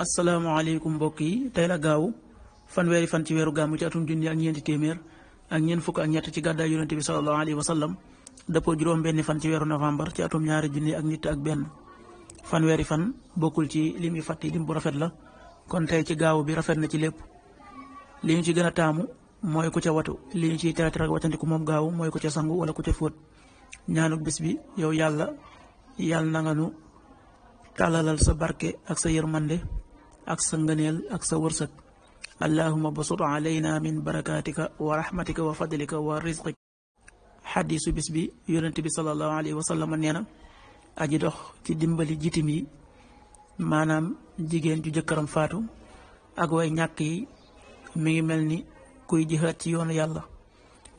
asalaamaaleykum mbokk yi tey la gaaw fanweeri fan ci weeru gàmmu ci atum junni ak ñeenti téeméer ak ñeent fukk ak ñett ci gàddaay yonente bi sallallahu alayhi wa sallam dëppoo juróom benni fan ci weeru novembre ci atum ñaari junni ak nit ak benn fanweeri fan bokkul ci lim yu fàtti lim bu rafet la kon tey ci gaaw bi rafet na ci lépp li ñu ci gën a taamu mooy ku ca watu li ñu ciy tere tere ak watandiku moom gaaw mooy ku ca sangu wala ku ca fóot ñaanuk bis bi yow yàlla na nga nu tàllalal sa barke ak sa yërmande ak sa ngëneel ak sa wërsëg allahuma basut alayna min barakatika wa rahmatika wa fadlika wa rizqik xadiisu bis bi yonent bi sallallahu alayhi wa sallam nee na aji dox ci dimbali jitim yi maanaam jigéen ju jëkkëram faatu ak way ñàkk yi mi ngi mel ni kuy jihaat ci yoonu yàlla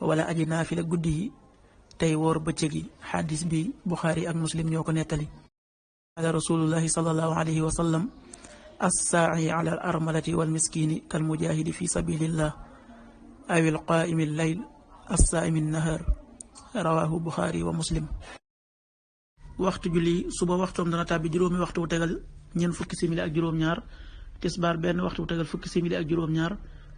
wala aji naafila guddi yi tey woor bëccëg yi xadis bi Buxaari ak Muslim ñoo ko nettali ala rasulullahi sallallahu alayhi wa sallam assaa'i ala al armalati wal miskini kal mujahidi fi sabilillah aw al qaa'imi al layl assaa'imi nahar rawahu Buxaari wa Muslim. waxtu julli suba waxtoom dana tàbbi juróomi waxtu wu tegal ñeent fukki simili ak juróom-ñaar tisbaar benn waxtu wu tegal fukki simili ak juróom-ñaar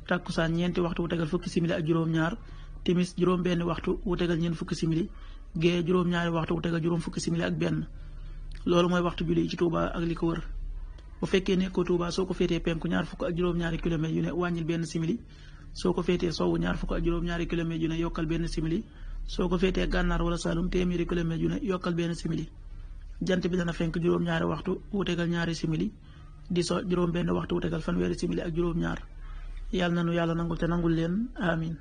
takkusaan ñeenti waxtu wu tegal fukki simili ak juróom-ñaar timis juróom benn waxtu wu tegal ñeent fukki simili gée juróom-ñaari waxtu wu tegal juróom fukki simili ak benn loolu mooy waxtu julli ci Touba ak li ko wër. bu fekkee nekkoo Touba soo ko féetee penku ñaar fukk ak juróom-ñaari kilomètres yu ne wàññil benn simili soo ko féetee sowwu ñaar fukk ak juróom-ñaari kilomètres yu ne yokkal benn simili soo ko féetee gànnaar wala Saalum téeméeri kilomètres yu ne yokkal benn simili jant bi dana fenk juróom-ñaari waxtu wu tegal ñaari simili di so juróom benn waxtu wu tegal fanweeri simili ak juróom-ñaar yàlla na nu yàlla nangul te nangul leen amin